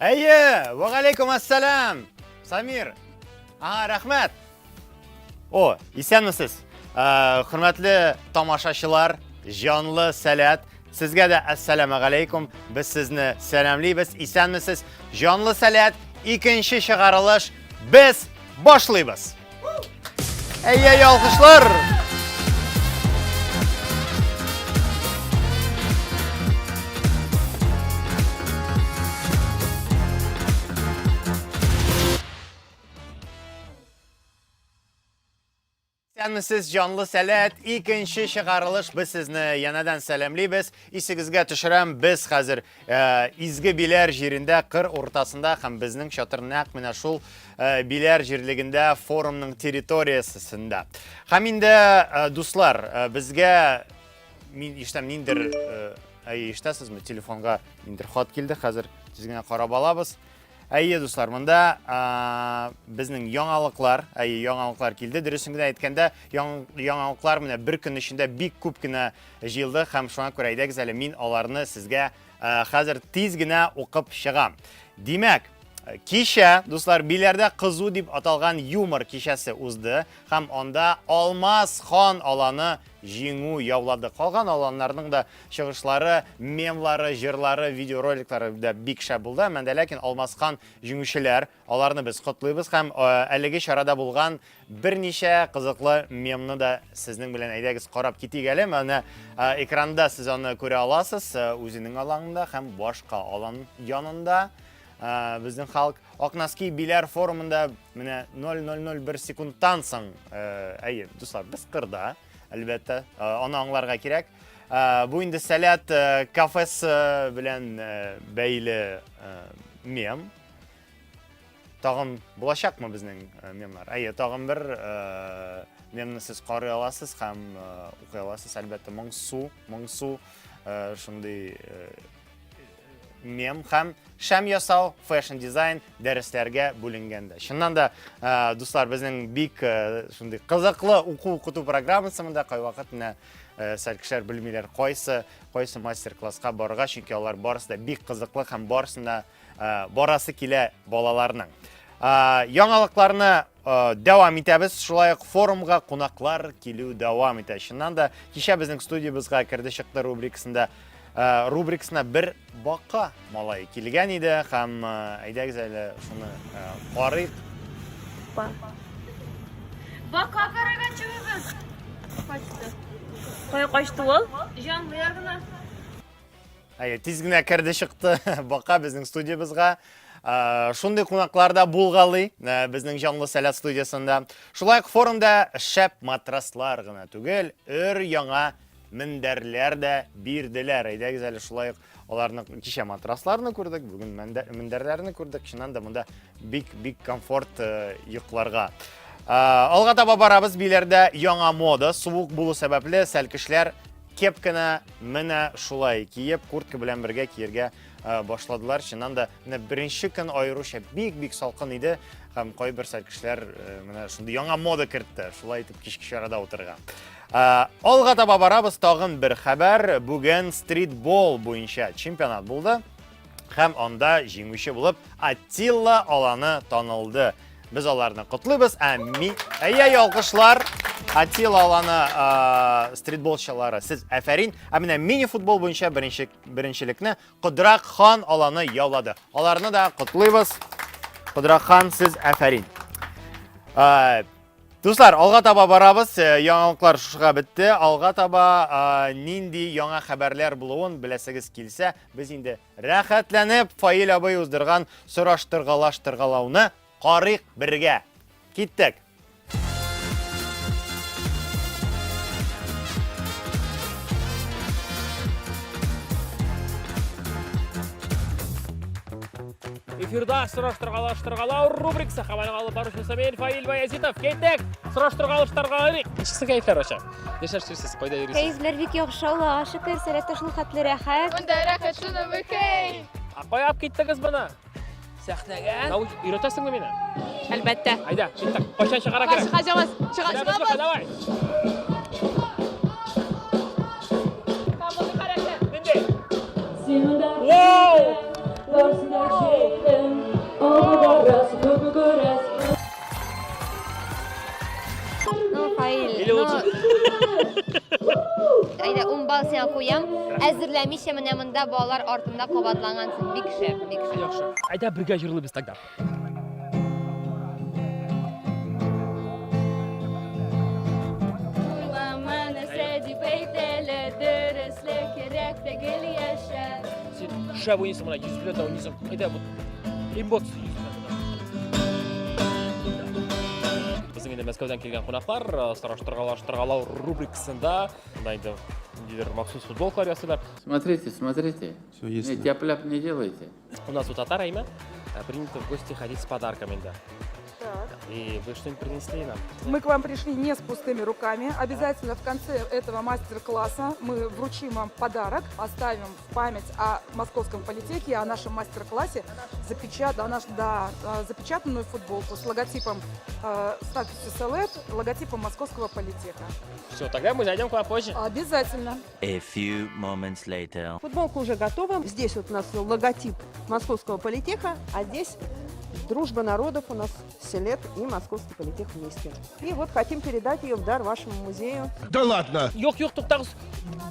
Әйе, вәгаләйкүм ассалам. Самир. Ага, рәхмәт. О, исәнмесез. Э, хөрмәтле тамашачылар, җанлы сәләт. Сезгә дә әссәламә галәйкүм. Без сезне сәламлибез. Исәнмесез. Җанлы сәләт, икенче чыгарылыш. Без башлыйбыз. Әйе, алкышлар! Исәнмесез, җанлы сәләт, икенче чыгарылыш. Без сезне янәдән сәламлибез. Исегезгә төшерәм, без хәзер э, Изге Биләр җирендә, кыр уртасында һәм безнең чатыр нәкъ менә шул э, Биләр җирлегендә форумның территориясендә. Һәм инде, э, дуслар, э, безгә мин ишетәм ниндер э, әй, ишетәсезме, телефонга ниндер хат килде, хәзер тиз генә карап алабыз. Әйе, дуслар, монда безнең яңалыклар, әйе, яңалыклар килде. Дөресен генә әйткәндә, яңалыклар менә бер көн эчендә бик күп кенә җыелды һәм шуңа күрә әйдәгез әле мин аларны сезгә хәзер тиз генә укып чыгам. Димәк, кичә, дуслар, Биләрдә кызу дип аталган юмор кичәсе узды һәм анда Алмаз хан аланы җиңү яулады. Калган аланнарның да Чыгышлары, мемлары, җырлары, видеороликлары да бик шәп булды. Әмма дә ләкин Алмаз хан җиңүчеләр, аларны без котлыйбыз һәм әлеге чарада булган берничә кызыклы мемны да сезнең белән әйдәгез карап китик әле. Менә экранда сез аны күрә аласыз, үзенең аланында һәм башка алан янында. Безнең халык Акнаски Биләр форумында менә 0001 секундтан соң, әйе, дуслар, без кырда, әлбәттә, аны аңларга кирәк. Бу инде Сәләт кафесы белән бәйле мем. Тагын булачакмы безнең мемнар? Әйе, тагын бер мемны сез карый аласыз һәм укый аласыз. Әлбәттә, моңсу, моңсу шундый мем һәм шәм ясау, фэшн дизайн дәресләргә бүленгәндә. Чыннан да, э, дуслар, безнең бик э, шундый кызыклы уку-укыту программасы монда кайвакыт менә э, сәл кешеләр белмиләр кайсы, кайсы мастер-класска барырга, чөнки алар барысы да бик кызыклы һәм барысына барасы килә балаларның. Яңалыкларны дәвам итәбез. Шулай ук форумга кунаклар килү дәвам итә. Чыннан да, кичә безнең студиябезгә керде чыкты рубрикасында Э, рубрикасына бер бака малай килгән иде һәм э, әйдәгез әле шуны э, карыйк. Бака караган чүбебез. Качты. Кая качты ул? Җанлы ягына. Әйе, тиз генә керде чыкты бака безнең студиябезгә. Шундый кунаклар да булгалый безнең Җанлы Сәләт студиясендә. Шулай ук форумда шәп матраслар гына түгел, өр яңа мендәрләр дә бирделәр. Әйдәгез әле шулай ук Аларны кичә матрасларны күрдек, бүген мендәрләрне күрдек. Чыннан да монда бик-бик комфорт э, йокларга. Э, алга таба барабыз, Биләрдә яңа мода, суык булу сәбәпле сәлкешләр кепканы менә шулай киеп, куртка белән бергә киергә э, башладылар. Чыннан да менә беренче көн аеруча бик-бик салкын иде һәм кайбер сәлкешләр менә шундый яңа мода кертте. Шулай итеп кичке чарада утырырга. Алга таба барабыз, тагын бер хәбәр. Бүген стритбол буенча чемпионат булды. Һәм анда җиңүче булып Аттила аланы танылды. Без аларны котлыйбыз. Ә ми... Әйе, ялкышлар. Аттила аланы ә, стритболчылары, сез әфәрин. Ә менә мини-футбол буенча беренче, беренчелекне Кодрак хан аланы яулады. Аларны да котлыйбыз. Кодрак хан, сез әфәрин. Ә, Дуслар, алга таба барабыз. Э, яңалыклар шушыга бетте. Алга таба э, нинди яңа хәбәрләр булуын беләсегез килсә, без инде рәхәтләнеп Фаил абый уздырган сораштыргалаштыргалауны карыйк бергә. Киттек. Эфирда сораштыргалаштыргалау рубрикасы һәм аның алып баручысы мин Фаил Баязитов. Киттек! Сораштыргалаштыргалыйк. Ничек сезнең кәефләр ача? Нәрсә эшлисез? Кайда йөрисез? Кәефләр бик яхшы, Аллага шөкер, сәләттә шул хәтле рәхәт. Монда рәхәт шуны кей. А кая алып киттегез моны? Сәхнәгә. Нау өйрәтәсеңме мине? Әлбәттә. Әйдә, киттек. Кайчан чыгара кирәк? Чыгабыз, чыга, чыгабыз. Давай. Нинди? Вау! Ну, Фаил, Или ну, лучше. Әйдә, ун балл сиңа куям. Әзерләмичә менә монда балалар артында кабатлангансың. Бик шәп, бик шәп. Яхшы. Әйдә бергә җырлыйбыз тогда. Уйлама нәрсә дип әйтәләр, дөреслек кирәк тә гел яшә. Син шәп уйныйсың менә, йөз белән дә уйныйсың. Әйдә, вот эмоция йөз белән. Безнең инде Мәскәүдән килгән кунаклар э, сораштыргалаштыргалау рубрикасында монда инде ниндидер махсус футболкалар ясыйлар. Смотрите, смотрите. Все ясно. Не тяп-ляп не делайте. У нас у татар Аймә э, принято в гости ходить с подарками, да. И вы что-нибудь принесли нам? Мы к вам пришли не с пустыми руками. Обязательно в конце этого мастер-класса мы вручим вам подарок, оставим в память о Московском политехе, о нашем мастер-классе, запечат, о наш, да, запечатанную футболку с логотипом, с надписью «Селет», логотипом Московского политеха. Все, тогда мы зайдем к вам позже. Обязательно. A few moments later. Футболка уже готова. Здесь вот у нас логотип Московского политеха, а здесь дружба народов у нас Селет и Московский политех вместе. И вот хотим передать ее в дар вашему музею. Да ладно! Юк, юк, туктагыз.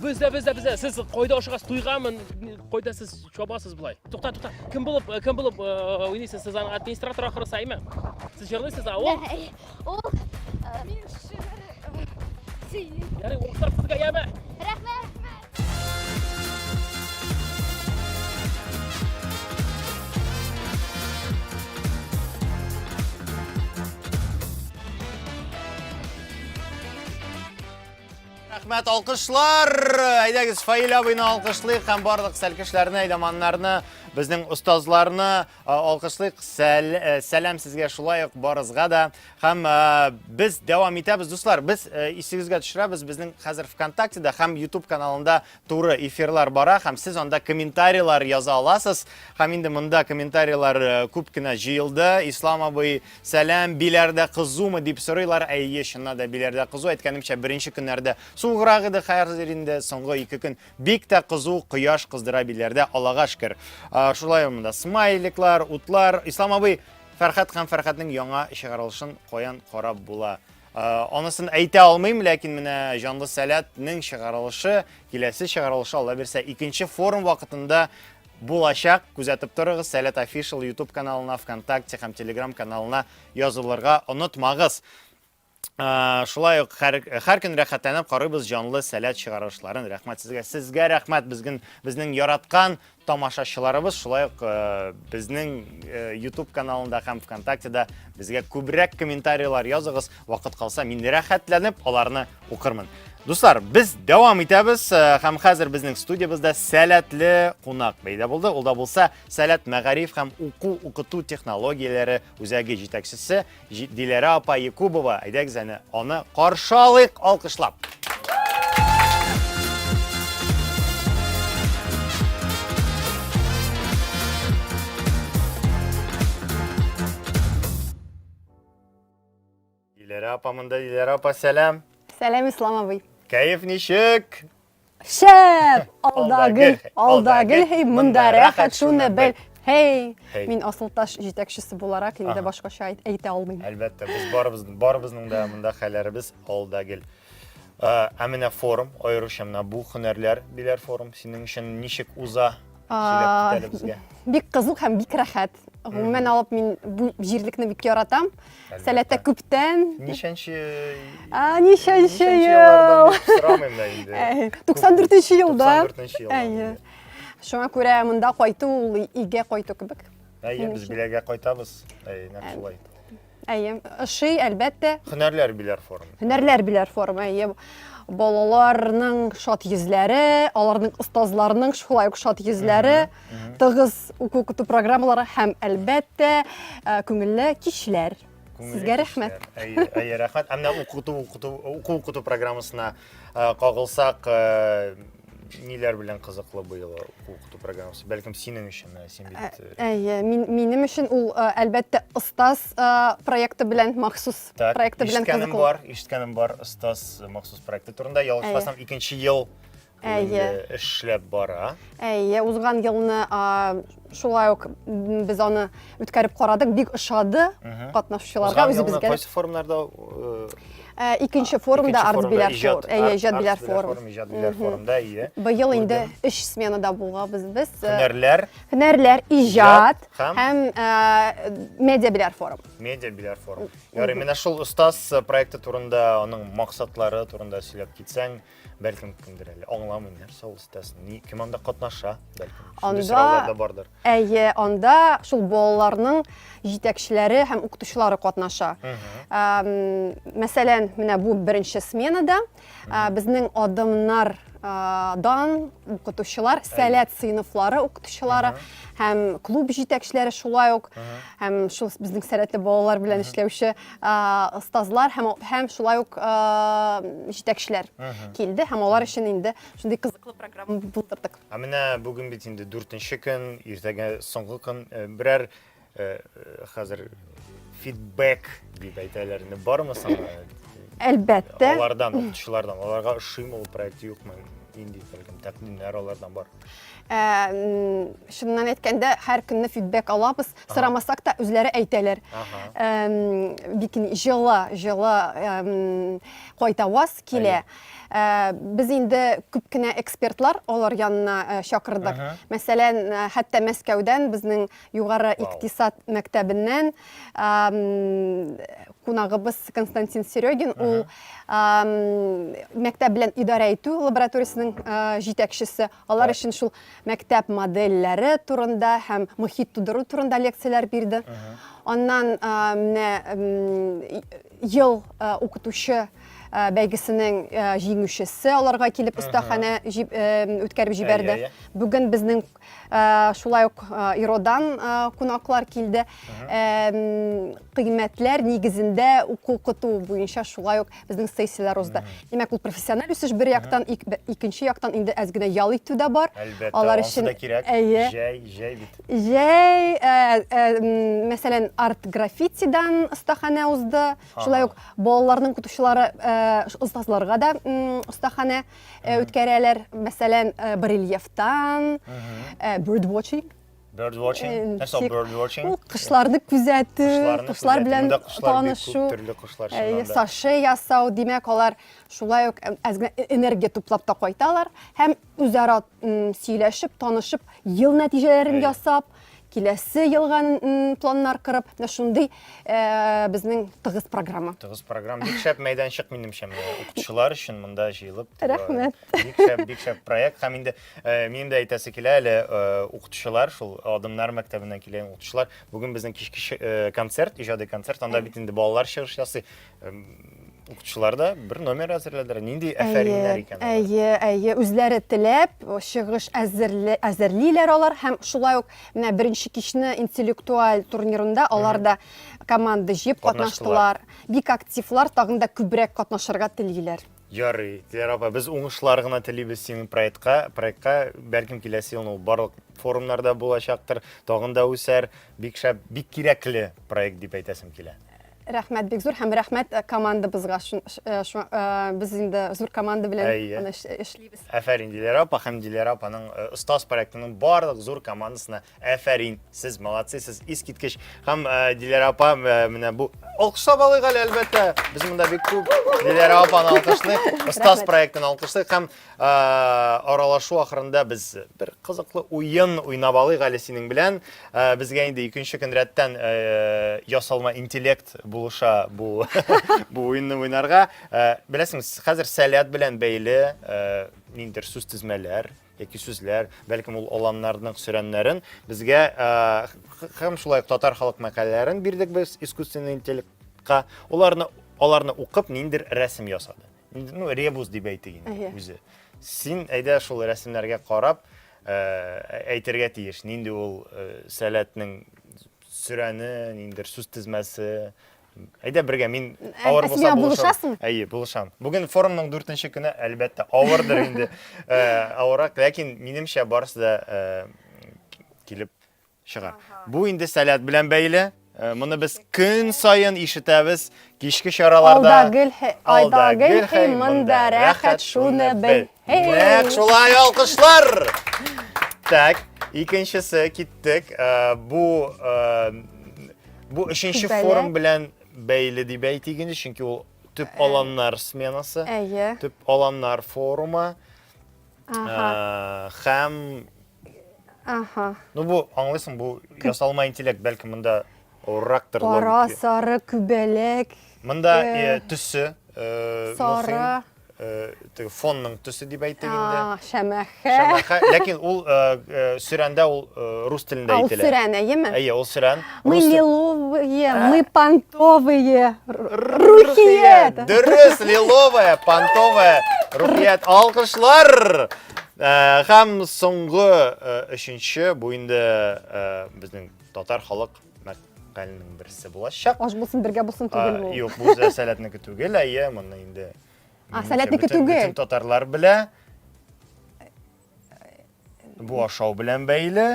Бездә, бездә, бездә. Сез кайда ашыгасыз? Туйгамын. Кайда сез чабасыз болай? Тукта, тукта. Кем булып, э, кем булып э, уйныйсыз? Сез аның администратор ахрысы, әйме? Сез җырлыйсыз, а ул? Ул Мин шигырь сөйлим. Ярый, уңышлар сезгә, яме. Рәхмәт. Рәхмәт, алкышлар! Әйдәгез, Фаил абыйны алкышлыйк һәм барлык сәлкешләрне, әйдаманнарны, безнең остазларны алкышлыйк. Сәл, э, сәлам сезгә шулай ук барызга да. Һәм э, без дәвам итәбез, дуслар. Без э, исегезгә төшерәбез, безнең хәзер ВКонтактеда һәм YouTube каналында туры эфирлар бара һәм сез анда комментарийлар яза аласыз. Һәм инде монда комментарийлар күп кенә җыелды. Ислам абый Сәлам, Биләрдә кызумы дип сорыйлар. Әйе, чыннан да Биләрдә кызу. Әйткәнемчә, беренче көннәрдә суыграк иде, хәзер инде соңгы ике көн бик тә кызу, кояш кыздыра Биләрдә, Аллага шөкер. Шулай ук монда смайликлар, утлар. Ислам абый, Фәрхәт һәм Фәрхәтнең яңа чыгарылышын каян карап була? Анысын әйтә алмыйм, ләкин менә Җанлы Сәләт нең чыгарылышы, киләсе чыгарылышы, Алла бирсә, икенче форум вакытында булачак. Күзәтеп торыгыз, Сәләт Official YouTube каналына, ВКонтакте һәм Telegram каналына язылырга онытмагыз. Шулай ук һәр, һәр көн рәхәтләнеп карыйбыз җанлы Сәләт чыгарылышларын. Рәхмәт сезгә. Сезгә рәхмәт, безнең, безнең яраткан тамашачыларыбыз. Шулай ук безнең YouTube каналында һәм ВКонтактеда безгә күбрәк комментарийлар языгыз. Вакыт калса, мин рәхәтләнеп аларны укырмын. Дуслар, без дәвам итәбез э, һәм хәзер безнең студиябездә сәләтле кунак пәйда булды. Ул да булса Сәләт мәгариф һәм уку укыту технологияләре үзәге җитәкчесе Диләрә апа Якубова. Әйдәгез әне аны каршы алыйк алкышлап. Диләрә апа монда, Диләрә апа, сәлам. Сәлам, Ислам абый. Кәеф ничек? Шәп! Алда гел, алда гел, һей, монда рәхәт, шуны бел. Һей! Мин Асылташ җитәкчесе буларак инде башкача әйтә алмыйм. Әлбәттә, без барыбыз, барыбызның да монда хәлләребез алда гел. Ә менә форум, аеруча менә бу һөнәрләр диләр форум, синең өчен ничек уза? Сөйләп кит әле безгә. Бик кызык һәм бик рәхәт. Гомумән алып мин бу җирлекне бик яратам. Сәләттә күптән. Ничәнче? А, ничәнче ел? Сорамыйм да инде. 94 елда. 94 елда. Әйе. Шуңа күрә монда кайту ул өйгә кайту кебек. Әйе, без Биләргә кайтабыз. Әйе, нәкъ шулай. Әйе, ошый, әлбәттә. Һөнәрләр Биләр форумы. Һөнәрләр Биләр форумы, әйе. Балаларның шат йөзләре, аларның остазларының шулай ук шат йөзләре, тыгыз уку-укыту программалары һәм, әлбәттә, э, күңелле кичләр. Сезгә рәхмәт. Әйе, әйе, рәхмәт. Ә менә укыту, укыту, уку-укыту программасына э, кагылсак, э, ниләр белән кызыклы быел уку-укыту программасы? Бәлкем синең өчен, син бит Әйе, мин, минем өчен ул, әлбәттә, остаз проекты белән, махсус Так, проекты белән ишеткәнем кызыклы. бар, ишеткәнем бар остаз махсус проекты турында. Ялгышмасам, икенче ел Әйе. эшләп бара. Әйе, узган елны шулай ук без аны үткәреп карадык, бик ошады катнашучыларга, Узган елны үзебезгә. кайсы форумнарда Э, икенче форумда арт-биләр форум. Әйе, иҗат биләр форум. Иҗат биләр форумда, әйе. Быел инде өч сменада булганбыз без. Э, Һөнәрләр. Һөнәрләр, иҗат һәм э, медиа биләр форум. Медиа биләр форум. Ярый, менә шул остаз проекты турында, аның максатлары турында сөйләп китсәң, Бәлкем кемдер әле аңламый нәрсә ул стас, ни, кем анда катнаша, бәлкем. Шундый Анда сораулар да бардыр. Әйе, анда шул балаларның җитәкчеләре һәм укытучылары катнаша. Мәсәлән, менә бу беренче сменада безнең адымнар дан укытучылар, сәләт сыйныфлары укытучылары һәм клуб җитәкчеләре шулай ук һәм шул безнең сәләтле балалар белән эшләүче остазлар һәм һәм шулай ук җитәкчеләр килде һәм алар өчен инде шундый кызыклы программа булдырдык. Ә менә бүген бит инде дүртенче көн, иртәгә соңгы көн. Э, берәр э, хәзер фидбэк дип әйтәләр инде бармы соң? Әлбәттә. Алардан, укытучылардан, аларга ошыймы ул проект, юкмы? Нинди бәлкем тәкъдимнәр алардан бар? Ә, чыннан әйткәндә, һәр көнне фидбэк алабыз. Сорамасак та үзләре әйтәләр. Бик җылы, җылы кайтаваз килә. Ә, без инде күп кенә экспертлар алар янына э, чакырдык. Мәсәлән, э, хәтта Мәскәүдән безнең югары икътисад мәктәбеннән кунагыбыз Константин Серегин, ул мәктәп белән идарә итү лабораториясенең э, җитәкчесе. Алар өчен шул мәктәп модельләре турында һәм мохит тудыру турында лекцияләр бирде. Аннан менә ел укытучы бәйгесенең җиңүчесе аларга килеп остаханә үткәреп җибәрде. Бүген безнең шулай ук Иродан кунаклар килде. Кыйммәтләр нигезендә уку-укыту буенча шулай ук безнең сессияләр узды. Димәк, ул профессиональ үсеш бер яктан, икенче яктан инде әз генә ял итү дә бар. Әлбәттә, Алар ансы өчен да кирәк. Әйе. Җәй, җәй бит. Җәй, э, э, мәсәлән, арт-граффитидан остаханә узды. Шулай ук балаларның укытучылары э, остазларга да остаханә үткәрәләр. Мәсәлән, барельефтан, birdwatching. Bird watching? Нәрсә ул bird watching? Ул кошларны күзәтү, кошлар белән танышу. Төрле кошлар чыннан да. Саше ясау, димәк, алар шулай ук әз генә энергия туплап та кайталар һәм үзара сөйләшеп, танышып, ел нәтиҗәләрен ясап, киләсе елга планнар корып, менә шундый э, безнең тыгыз программа. Тыгыз программа. Бик шәп мәйданчык минемчә менә укытучылар өчен монда җыелып. Рәхмәт. Бик шәп, бик шәп проект һәм инде Э, минем дә әйтәсе килә әле, э, укытучылар, шул Адымнар мәктәбеннән килгән укытучылар, бүген безнең кичке э, концерт, иҗади концерт, анда бит инде балалар чыгыш ясый. Укытучылар да бер номер әзерләделәр. Нинди әфәриннәр икән алар. Әйе, әйе, үзләре теләп чыгыш әзерли, әзерлиләр алар һәм шулай ук менә беренче кичне интеллектуаль турнирында алар да команда җыеп Катнаштылар. катнаштылар. Бик активлар, тагын да күбрәк катнашырга телиләр. Ярый, Диләрә апа, без уңышлар гына телибез синең проектка. Проектка бәлкем киләсе елны ул барлык форумнарда булачактыр, тагын да үсәр. Бик шәп, бик кирәкле проект дип әйтәсем килә. Рәхмәт бик зур һәм рәхмәт э, командабызга. Э, э, без инде зур команда белән аны эшлибез. Әфәрин Диләрә апа һәм Диләрә апаның остаз проектының барлык зур командасына әфәрин. Сез молодцы, сез искиткеч. Һәм Диләрә апа менә бу алкышлап алыйк әле, әлбәттә. Без монда бик күп Диләрә апаны алкышлыйк, остаз проектын алкышлыйк һәм Аралашу ахырында без бер кызыклы уен уйнап алыйк әле синең белән. Безгә инде икенче көн рәттән ясалма интеллект булыша бу бу уенны уйнарга. Беләсең, хәзер сәләт белән бәйле ниндидер сүз тезмәләр яки сүзләр, бәлкем ул аланнарның сөрәннәрен безгә һәм шулай ук татар халык мәкаләләрен бирдек без искусственный интеллектка. Уларны аларны укып ниндидер рәсем ясады. Ну, ребус дип әйтик инде үзе. Син әйдә шул рәсемнәргә карап, э, әйтергә тиеш, нинди ул э, сәләтнең сөрәне, ниндидер сүз тезмәсе. Әйдә бергә, мин авыр булса булышам. Әйе, булышам. Бүген форумның дүртенче көне, әлбәттә, авырдыр инде. Э, авыррак, ләкин минемчә барысы да килеп чыга. Бу инде сәләт белән бәйле. Э, моны без көн саен ишетәбез кичке чараларда. Алда гел, айда гел, хей, монда рәхәт, шуны бел. Нәкъ шулай алкышлар. Так, икенчесе киттек. Э, бу э, бу өченче форум белән бәйле дип әйтик инде, чөнки ул төп аланнар сменасы. Әйе. Төп аланнар форумы. Һәм Ага. Ну бу аңлыйсың, бу ясалма интеллект, бәлкем монда авыррактыр Кара, сары, күбәләк. Монда э, төсе, э, сары. Э, теге фонның төсе дип әйтик инде. Шәмәхә. Шәмәхә, ләкин ул сөрәндә ул рус телендә әйтелә. Ул сөрән, әйеме? Әйе, ул сөрән. Мы лиловые, мы понтовые. Рухият. Дөрес, лиловая, понтовая, рухият. Алкышлар! Э, һәм соңгы э, өченче бу инде э, безнең татар халык мәкаленең берсе булачак. Аш булсын, бергә булсын түгел бу. Юк, бу сәләтнеке түгел, әйе, моны инде. А, сәләтнеке түгел. Бөтен татарлар белә. Бу ашау белән бәйле.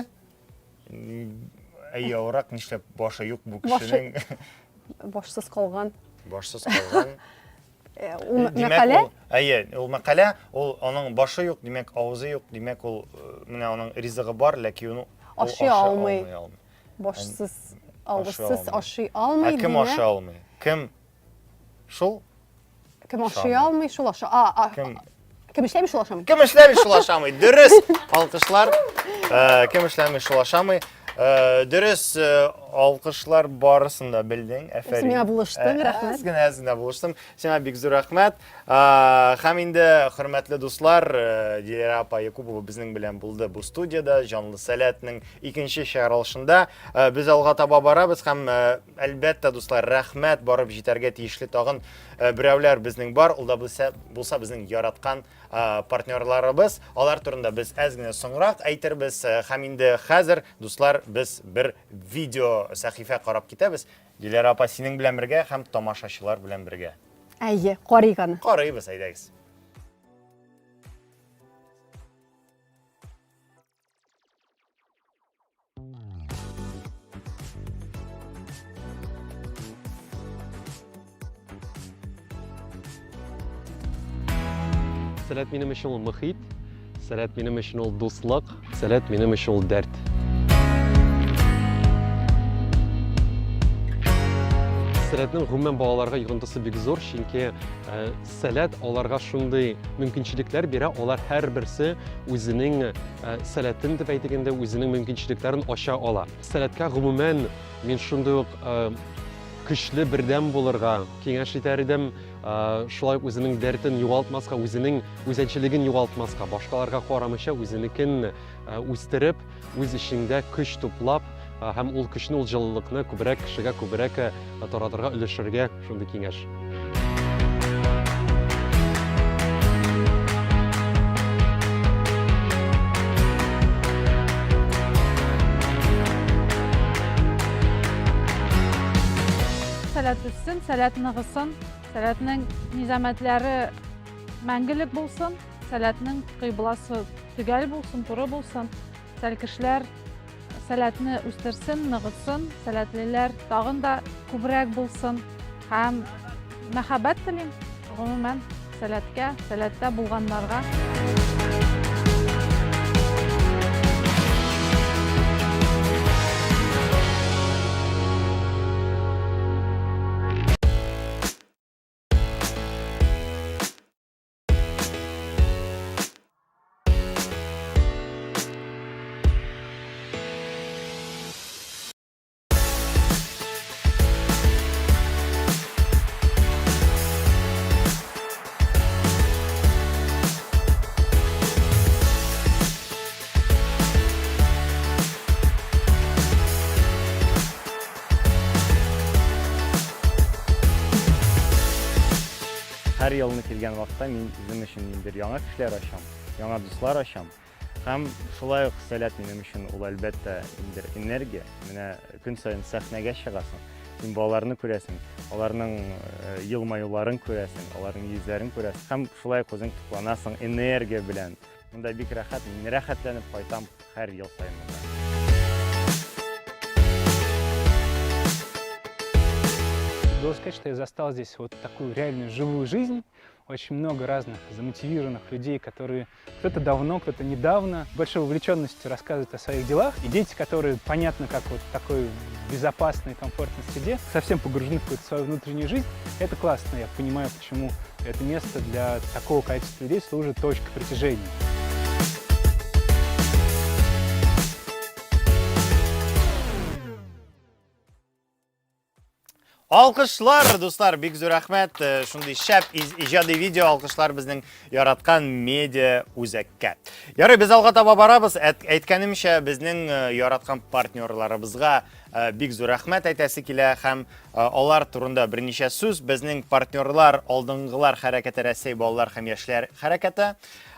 Әйе, авырак нишләп башы юк бу кешенең. Башсыз калган. Башсыз калган. Э, ул мәкалә? Әйе, ул мәкалә, ул аның башы юк, димәк, авызы юк, димәк, ул э, менә аның ризыгы бар, ләкин ул ашый алмый. Башсыз, авызсыз ашый алмый. Ә кем ашый алмый? Кем шул? Кем ашый алмый, шул аша. А, кем Кем эшләми, шул ашамый. Кем эшләми, шул ашамый. Дөрес. Алкышлар. Э, кем эшләми, шул ашамый. Э, дөрес, э, алкышлар барысын да белдең. Әфәрин. Син миңа булыштың, рәхмәт. Әз генә, әз генә булыштым. Сиңа бик зур рәхмәт. Һәм инде, хөрмәтле дуслар, Диләрә апа Якупова безнең белән булды бу студиядә, Җанлы сәләтнең икенче чыгарылышында. Без алга таба барабыз һәм, әлбәттә, дуслар, рәхмәт, барып җитәргә тиешле тагын Э, берәүләр безнең бар, ул да булса, булса безнең яраткан э, партнерларыбыз. Алар турында без әз генә соңрак әйтербез. Э, һәм инде хәзер, дуслар, без бер видео сәхифә карап китәбез. Диләрә апа, синең белән бергә һәм тамашачылар белән бергә. Әйе, карыйк аны. Карыйбыз, әйдәгез. Сәләт минем өчен ул мөхит, сәләт минем өчен ул дуслык, сәләт минем өчен ул дәрт. Сәләтнең гомумән балаларга йогынтысы бик зур, чөнки э, сәләт аларга шундый мөмкинчелекләр бирә, алар һәрберсе үзенең Э, сәләтен дип әйтик инде, үзенең мөмкинчелекләрен ача ала. Сәләткә гомумән мин шундый ук э, көчле бердәм булырга киңәш итәр идем. Э, шулай ук үзенең дәртен югалтмаска, үзенең үзенчәлеген югалтмаска, башкаларга карамыйча үзенекен үстереп, үз эчеңдә көч туплап һәм ул көчне, ул җылылыкны күбрәк кешегә күбрәк таратырга, өләшергә шундый киңәш. үссен, Сәләт ныгысын, Сәләтнең низамәтләре мәңгелек булсын, Сәләтнең кыйбласы төгәл булсын, туры булсын, сәлкешләр Сәләтне үстерсен, ныгытсын, сәләтлеләр тагын да күбрәк булсын һәм мәхәббәт телим, гомумән, сәләткә, сәләттә булганнарга. Һәр елны килгән вакытта мин үзем өчен ниндидер яңа кешеләр ачам, яңа дуслар ачам. Һәм шулай ук сәләт минем өчен ул әлбәттә ниндидер энергия. Менә көн саен сәхнәгә чыгасың, син балаларны күрәсең, аларның э, елмаюларын күрәсең, аларның йөзләрен күрәсең. Һәм шулай ук үзең тукланасың энергия белән. Монда бик рәхәт, мин рәхәтләнеп кайтам һәр ел саен монда. Должен сказать, что я застал здесь вот такую реальную живую жизнь, очень много разных замотивированных людей, которые кто-то давно, кто-то недавно, с большой вовлеченностью рассказывают о своих делах. И дети, которые, понятно, как вот в такой безопасной, комфортной среде, совсем погружены в какую-то свою внутреннюю жизнь. Это классно, я понимаю, почему это место для такого количества людей служит точкой притяжения. Алкышлар, дуслар, бик зур рәхмәт. Э, шундый шәп иҗади видео алкышлар безнең яраткан медиа үзәккә. Ярый, без алга таба барабыз. Әйткәнемчә, безнең э, яраткан партнерларыбызга э, бик зур рәхмәт әйтәсе килә һәм алар турында берничә сүз. Безнең партнерлар Алдынгылар хәрәкәте Рәсәй балалар һәм яшьләр хәрәкәте,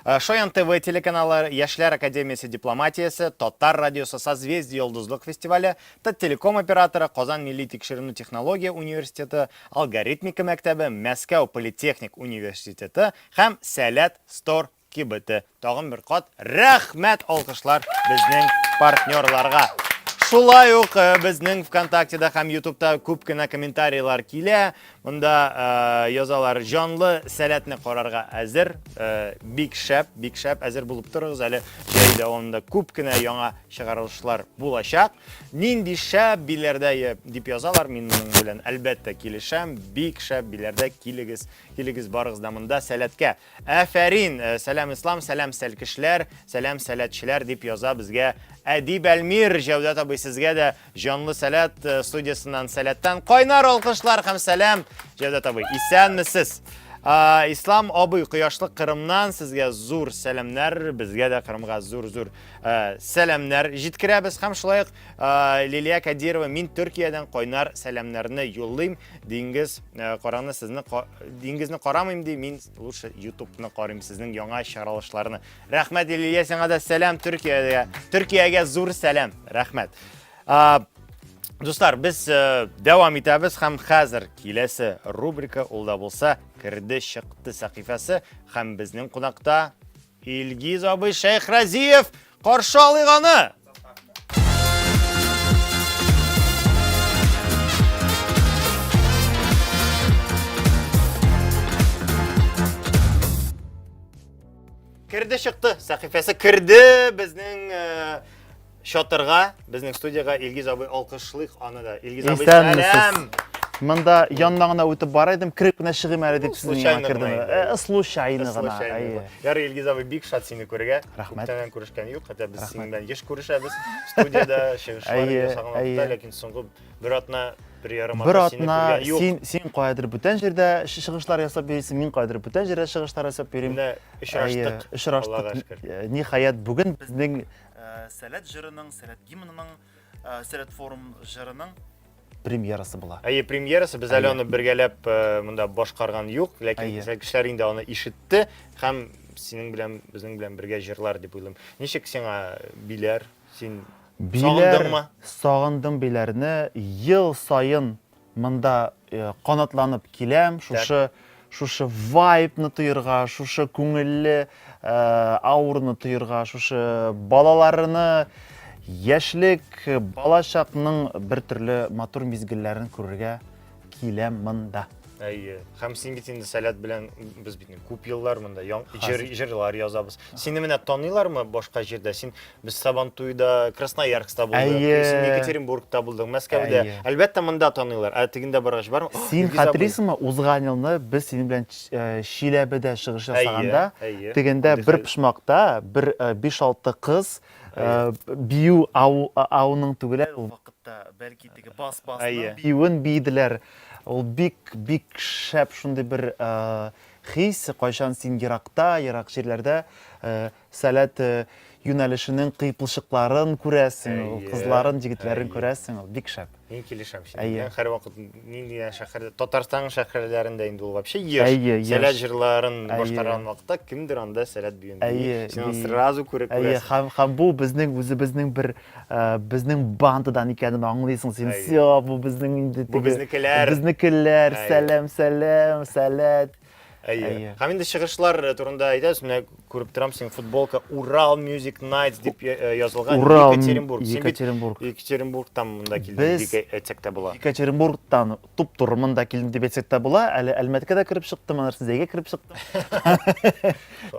Шаян ТВ телеканалы, Яшьләр академиясе дипломатиясе, Татар радиосы, Созвездие йолдызлык фестивале, Таттелеком операторы, Казан милли тикшеренү технология университеты, Алгоритмика мәктәбе, Мәскәү политехник университеты һәм Сәләт Стор кибете. Тагын бер кат рәхмәт алкышлар безнең партнерларга. Шулай ук э, безнең ВКонтактеда һәм Ютубта күп кенә комментарийлар килә. Монда э, язалар җанлы сәләтне карарга әзер. Э, бик шәп, бик шәп әзер булып торыгыз. Әле җәй дәвамында күп кенә яңа чыгарылышлар булачак. Нинди шәп биләрдә дип язалар, мин моның белән әлбәттә килешәм. Бик шәп биләрдә килегез, килегез барыгыз да монда сәләткә. Әфәрин, э, сәлам ислам, сәлам сәлкешләр, сәлам сәләтчеләр дип яза безгә Әдип Әлмир. Җәүдәт абый сезгә дә җанлы сәләт э, студиясеннән сәләттән кайнар алкышлар һәм сәлам. Җәүдәт абый, исәнмесез. Ислам абый кояшлы Кырымнан сезгә зур сәламнәр, безгә дә Кырымга зур-зур Э, сәламнәр җиткерәбез һәм шулай ук э, Лилия Кадирова мин Төркиядән кайнар сәламнәрне юллыйм. Диңгез э, караны сезне диңгезне карамыйм ди, мин лучше YouTubeны карыйм сезнең яңа чыгарылышларны. Рәхмәт Лилия, сиңа да сәлам Төркиягә. Төркиягә зур сәлам. Рәхмәт. Дуслар, без дәвам итәбез һәм хәзер киләсе рубрика ул да булса керде чыкты сәхифәсе һәм безнең кунакта Илгиз абый Шәйхразиев каршы алыйк аны! Керде чыкты сәхифәсе керде безнең э, Чатырга, безнең студиягә Илгиз абый алкышлыйк аны да. Илгиз абый, сәлам! Монда яннан гына үтеп бара идем, кереп кенә чыгыйм әле дип сезнең янга кердем. Э, случайно гына. Ярый, Илгиз абый, бик шат сине күрергә. Рәхмәт. Күптәннән күрешкән юк, хәтта без синең белән еш күрешәбез студиядә, чыгышлар ясаган вакытта, ләкин соңгы бер атна, бер ярым атна сине күргән юк. Син, син каядыр бүтән җирдә чыгышлар ясап йөрисең, мин каядыр бүтән җирдә чыгышлар ясап йөрим. Менә очраштык. Очраштык. Ниһаять, бүген безнең Сәләт җырының, Сәләт гимнының, Сәләт форум җырының премьерасы була. Әйе, премьерасы. Без әле аны бергәләп монда башкарган юк, ләкин кешеләр инде аны ишетте һәм синең белән, безнең белән бергә җырлар дип уйлыйм. Ничек сиңа Биләр? Син сагындыңмы? Сагындым Биләрне. Ел саен. монда э, канатланып киләм, шушы шушы вайбны тоерга, шушы күңелле э, аурны тоерга, шушы балаларны яшьлек, балачакның бер төрле матур мизгелләрен күрергә киләм монда. Әйе. Һәм син бит инде Сәләт белән без бит инде күп еллар монда яң, җыр, җырлар язабыз. Сине менә таныйлармы башка җирдә? Син без Сабантуйда, Красноярскта булдык, Әйе. син Екатеринбургта булдың, Мәскәүдә. Әйе. Әлбәттә, монда таныйлар. Ә тегендә баргач бармы? Син Илгиз абый. хәтерлисеңме, узган елны без синең белән э, Чиләбедә чыгыш Әйе, ясаганда, әйе. тегендә Андый бер хәл. почмакта бер 5-6 кыз э, бию ау, ауның түгел әле ул вакытта, бәлки теге бас-басның Әйе. биюен биеделәр. Ул бик, бик шәп шундый бер э, хис, кайчан син еракта, ерак җирләрдә э, Сәләт э, юнәлешенең кыйпылчыкларын күрәсең, ул Әйе, кызларын, җегетләрен әйе. күрәсең, ул бик шәп. Мин килешәм синең Әйе. белән. Һәрвакыт нинди генә шәһәрдә, Татарстан шәһәрләрендә инде ул вообще еш. Әйе, еш. Сәләт җырларын Әйе. башкарган вакытта кемдер анда сәләт биюен бии. Әйе, Син аны бии. сразу күреп Әйе, күрәсең. һәм, һәм бу безнең үзебезнең бер э, безнең бандадан икәнен аңлыйсың син. Әйе. Всё, бу безнең инде Бу теге- безнекеләр. Безнекеләр, Әйе. сәлам, сәлам, сәләт. Әйе. Әйе. Һәм инде чыгышлар э, турында әйтәбез. Менә күреп торам, синең футболка Урал Music Nights дип э, э, язылган. Урал, Екатеринбург. Син бит Екатеринбург. Екатеринбургтан монда килдең Без- дип әйтсәк тә була. Екатеринбургтан туп-туры монда килдем дип әйтсәк тә була. Әле Әлмәткә дә кереп чыктым, аннары Зәйгә кереп чыктым.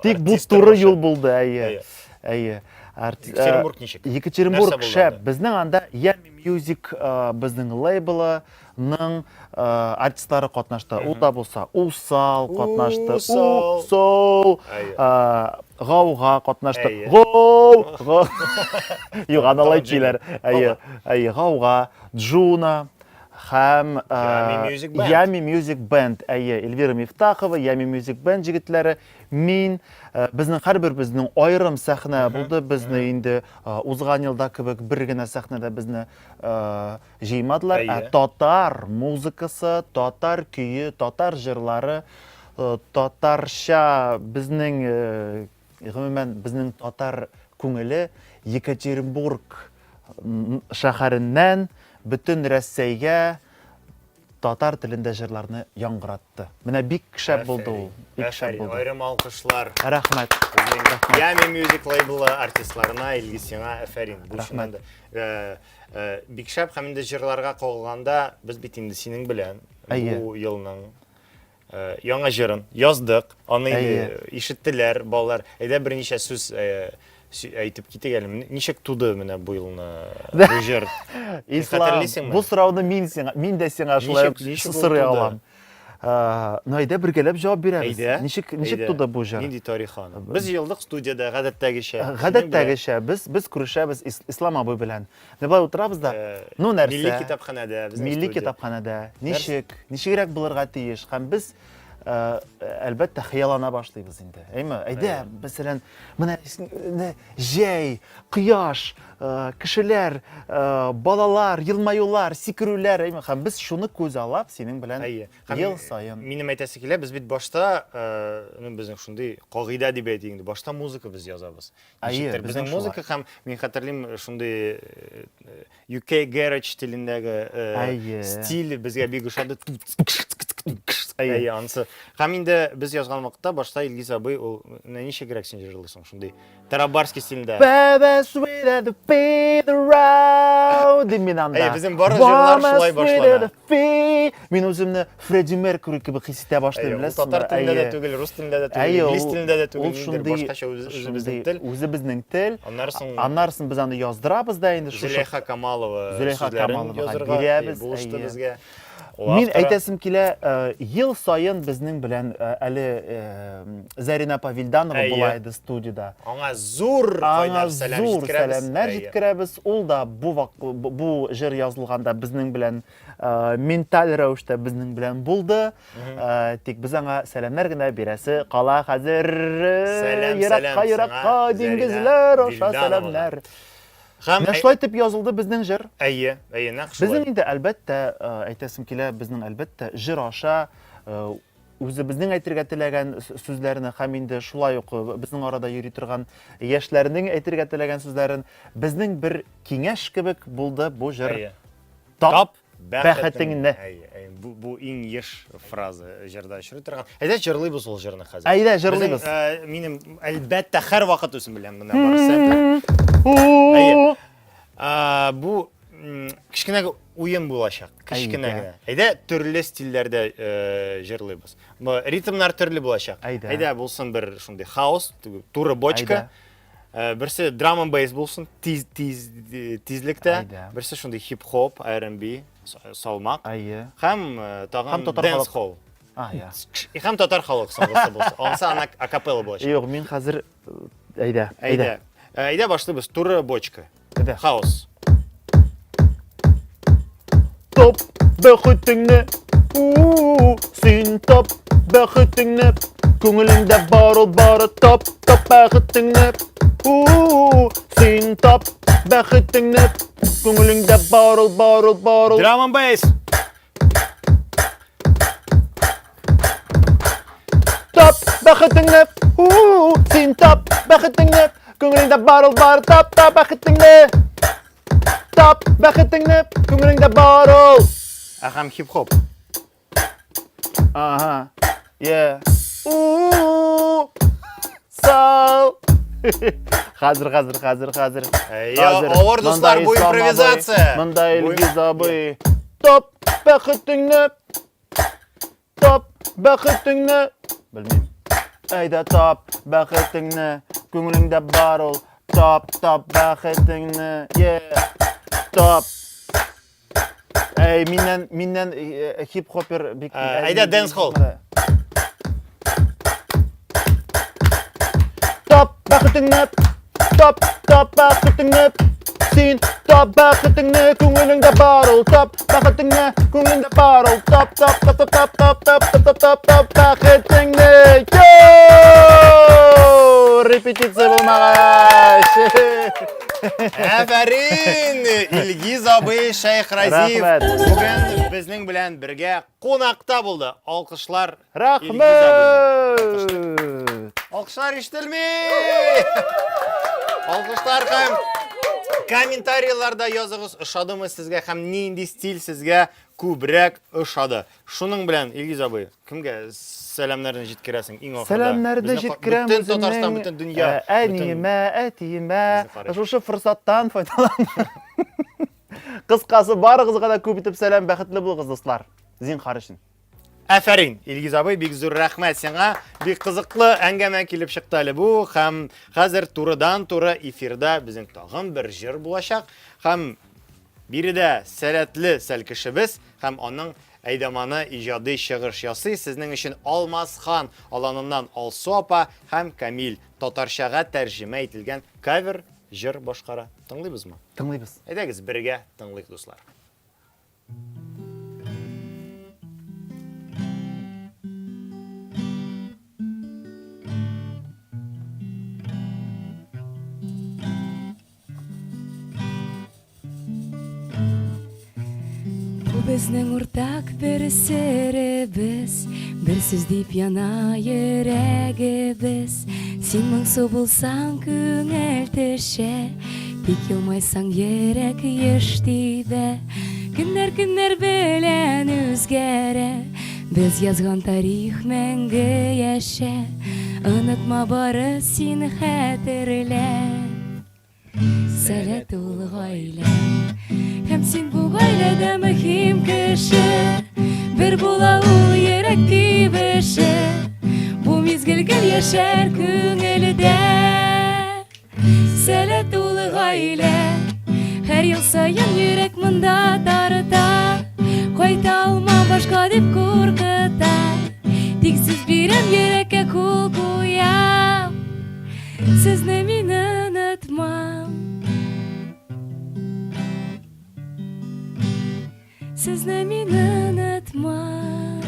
Тик бу Артист туры тормышы. юл булды, әйе. Әйе. Әйе. Арти- Екатеринбург ничек? Екатеринбург Нәрсә булды шәп. анда? Безнең анда Yummy Music э, безнең лейблының э, артистлары катнашты. Ул да булса Усал катнашты. Усал. Усал. Әйе. Э, Гауга катнашты. Әйе. Гоу! Го. Юк, аны алай Тагын диләр. Әйе. Әйе, Гауга, Джуна һәм э, Yummy Music Band. Yummy Music Band. Әйе, Эльвира Мифтахова, Yummy Music Band җегетләре, мин, э, безнең һәрберебезнең аерым сәхнә булды. Безне инде э, узган елда кебек бер генә сәхнәдә безне э, җыймадылар. Ә Әйе. татар музыкасы, татар көе, татар җырлары, э, татарча безнең э, гомумән безнең татар күңеле Екатеринбург м, шәһәреннән бөтен Рәсәйгә татар телендә җырларны яңгыратты. Менә бик шәп булды ул. Бик шәп Афәрин. булды. Аерым алкышлар. Рәхмәт. Безнең Yummy Music лейблы артистларына, Илгиз сиңа афәрин. Бу чыннан Рәхмәт. да, э, э, бик шәп һәм инде җырларга кагылганда без бит инде синең белән Әйе. бу елның э, яңа җырын яздык. Аны инде Әйе. ишеттеләр балалар. Әйдә берничә сүз э, әйтеп китик әле. Ничек туды менә бу елны бу җыр? Ислам, Хәтерлисеңме? бу сорауны мин сиңа, мин дә сиңа шулай Ничек- ничек ул сорый туды? алам. Э, Ну, әйдә бергәләп җавап бирәбез. Әйдә. Ничек ничек әйдә. туды бу җыр? Нинди тарих аны? Без җыелдык студиядә гадәттәгечә. Синең белән. Гадәттәгечә без без күрешәбез Ис- Ислам абый белән. Менә болай утырабыз да, Э, ну нәрсә? Милли китапханәдә, безнең Милли студия. китапханәдә. Ничек, ничегрәк булырга тиеш? Һәм без э, әлбәттә хыяллана башлыйбыз инде. Әйме? Әйдә, мәсәлән, менә менә җәй, кояш, э, кешеләр, э, балалар, елмаюлар, сикерүләр, әйме? Һәм без шуны күз алап синең белән Әйе. Һәм ел саен. Минем әйтәсе килә, без бит башта, э, ну, безнең шундый кагыйдә дип әйтик инде, башта музыка без язабыз. Әйе, Ничектер безнең безнең музыка һәм мин хәтерлим шундый э, UK garage стилендәге э, Әйе. стиль безгә бик ошады. Әйе. Әйе, анысы. Һәм инде без язган вакытта башта Илгиз абый ул менә ничегрәк син җырлыйсың шундый тарабарский стилендә. Baby sweet and the be the round дим мин анда. Әйе, безнең барлык җырлар шулай башлана. Мин үземне Фредди Меркьюри кебек хис итә башлыйм, Әйе, ул беләсезме? татар телендә дә Әйе. түгел, рус телендә дә түгел, Әйе, инглиз ул- телендә дә түгел, ул ниндидер шундый- башкача үз- үзебезнең шундый тел. Үзебезнең тел. Аннары соң Аннары соң без аны яздырабыз да инде шушы. Зөләйха Камалова Зөләйха сүзләрен Камаловага язырга бирәбез, әйе, булышты әйе. безгә. Ул Мин авторы. әйтәсем килә, э, ел саен безнең белән э, әле э, Зәринә апа Вилданова Әйе. була иде студиядә. Аңа зур Аңа кайнар сәлам зур җиткерәбез. сәламнәр Әйе. җиткерәбез. Ул да бу вак- бу җыр язылганда безнең белән э, менталь рәвештә безнең белән булды. Э, Тик без аңа сәламнәр генә бирәсе кала хәзер. Сәлам, Еракка, сәлам еракка сиңа, диңгезләр Зәринә аша Вилдановага. сәламнәр. Һәм Менә шулай итеп язылды безнең җыр. Әйе, әйе, нәкъ шулай. Безнең инде әлбәттә, э, әйтәсем килә, безнең әлбәттә җыр аша э, үзебезнең әйтергә теләгән сүзләрне һәм инде шулай ук э, безнең арада йөри торган яшьләрнең әйтергә теләгән сүзләрен безнең бер киңәш кебек булды бу җыр. Әйе. Тап, Бәхетеңне. Әйе, әйе, бу, бу иң еш фраза җырда очрый торган. Әйдә җырлыйбыз ул җырны хәзер. Әйдә, җырлыйбыз. Безнең, минем әлбәттә һәрвакыт үзем белән менә бар сәнтер. Әйе. Бу кечкенә уен булачак, кечкенә генә. Әйдә төрле стильләрдә җырлыйбыз. Ритмнар төрле булачак. Әйдә. Әйдә булсын бер шундый хаос, туры бочка. Берсе драм and бейс булсын, тиз тиз тизлектә. Берсе шундый хип-хоп, R&B, салмак. Әйе. Һәм тагын dance hall. А, я. Һәм татар халык соңгысы булсын. Анысы ана акапелла булачак. Юк, мин хәзер әйдә, әйдә. Әйдә башлыйбыз. Туры бочка. Әйдә. Хаос. Топ бәхетеңне, син топ бәхетеңне, күңелеңдә бар ул бары топ, топ бәхетеңне, син топ бәхетеңне, күңелеңдә бар ул бар ул бар ул. Drum and bass. Тап бәхетеңне, син тап бәхетеңне, күңелеңдә бар ул бар, тап, тап бәхетеңне. Тап бәхетеңне, күңелеңдә бар ул. Ә һәм хип-хоп. Ага. Yeah. У-у-у. Сал. Хәзер, хәзер, хәзер, хәзер. Хәзер. Авыр дуслар, бу импровизация. Монда Илгиз абый. Топ бәхетеңне. Топ бәхетеңне. Белмим. Әйдә тап бәхетеңне. Күңелеңдә бар ул. Тап, тап бәхетеңне. Yeah. Тап. Әй, миннән, миннән э, хип-хоппер бик... Э, әйдә, dance hall. Тап бәхетеңне, тап, тап бәхетеңне, син тап бәхетеңне, күңелеңдә бар ул, тап бәхетеңне, күңелеңдә бар ул, тап, тап, тап, тап, тап, тап, тап, тап, тап, тап, бәхетеңне. Йоу! Репетиция булмагач. Афәрин! Илгиз абый Шәйхразиев Рәхмәт. бүген безнең белән бергә кунакта булды. Алкышлар Рәхмәт! Алкышлар ишетелми! Алкышлар һәм комментарийларда языгыз, ошадымы сезгә һәм нинди стиль сезгә күбрәк ошады. Шуның белән, Илгиз абый, кемгә сәламнәрне җиткерәсең иң ахырда? Сәламнәрне Безне җиткерәм Бөтен Татарстан, үземнең, бөтен дөнья. әниемә, әтиемә, Безне карый. шушы форсаттан файдаланып. Кыскасы, барыгызга да күп итеп сәлам, бәхетле булыгыз, дуслар. Зинһар өчен. Афәрин, Илгиз абый, бик зур рәхмәт сиңа. Бик кызыклы әңгәмә килеп чыкты әле бу. Һәм хәзер турыдан-туры эфирда безнең тагын бер җыр булачак. Һәм биредә сәләтле сәлкешебез һәм аның әйдаманы иҗади чыгыш ясый. Сезнең өчен Алмаз хан аланыннан Алсу апа һәм Камил татарчага тәрҗемә ителгән кавер җыр башкара. Тыңлыйбызмы? Тыңлыйбыз. Әйдәгез, бергә тыңлыйк, дуслар. Бу безнең уртак бер серебез, Бер сүз дип яна йөрәгебез. Син моңсу булсаң, күңел төшә, Тик елмайсаң, йөрәк еш тибә. Көннәр көннәр белән үзгәрә, Без язган тарих мәңге яшә. Онытма бары син хәтерлә. Сәләт ул гаилә. Һәм син бу гаиләдә мөһим кеше. Бер була ул йөрәк тибеше. Бу мизгел гел яшәр күңелдә. Сәләт ул гаилә. Һәр ел саен йөрәк монда тарта. Кайта алмам башка дип куркыта. Тик сүз бирәм йөрәккә кул куям. Сезне мин онытмам. Сезне мин онытмам.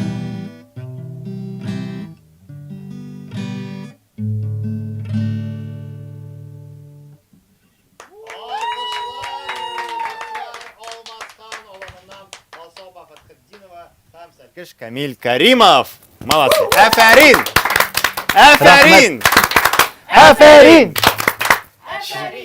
Кеш Камиль Каримов. Молодцы. Афәрин! Афәрин! Афәрин!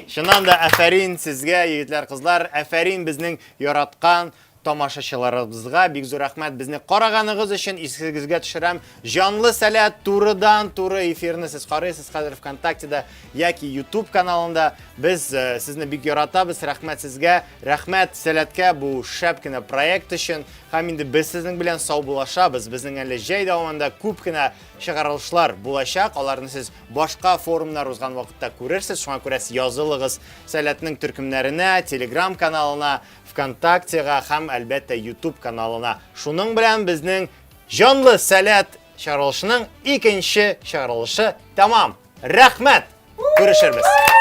Чыннан да афәрин сезгә, егетләр, кызлар. Афәрин безнең яраткан Тамашачыларыбызга бик зур рәхмәт безне караганыгыз өчен. Исегезгә төшерәм, җанлы сәләт турыдан-туры эфирны сез карыйсыз хәзер ВКонтактеда яки YouTube каналында. Без э, сезне бик яратабыз. Рәхмәт сезгә, рәхмәт Сәләткә бу шәп кенә проект өчен. Һәм инде без сезнең белән саубуллашабыз. Безнең әле җәй дәвамында күп кенә чыгарылышлар булачак. Аларны сез башка форумнар узган вакытта күрерсез. Шуңа күрә язылыгыз Сәләтнең төркемнәренә, Telegram каналына, ВКонтактега һәм, әлбәттә, YouTube каналына. Шуның белән безнең Җанлы Сәләт чыгарылышының икенче чыгарылышы тәмам. Рәхмәт! Күрешербез!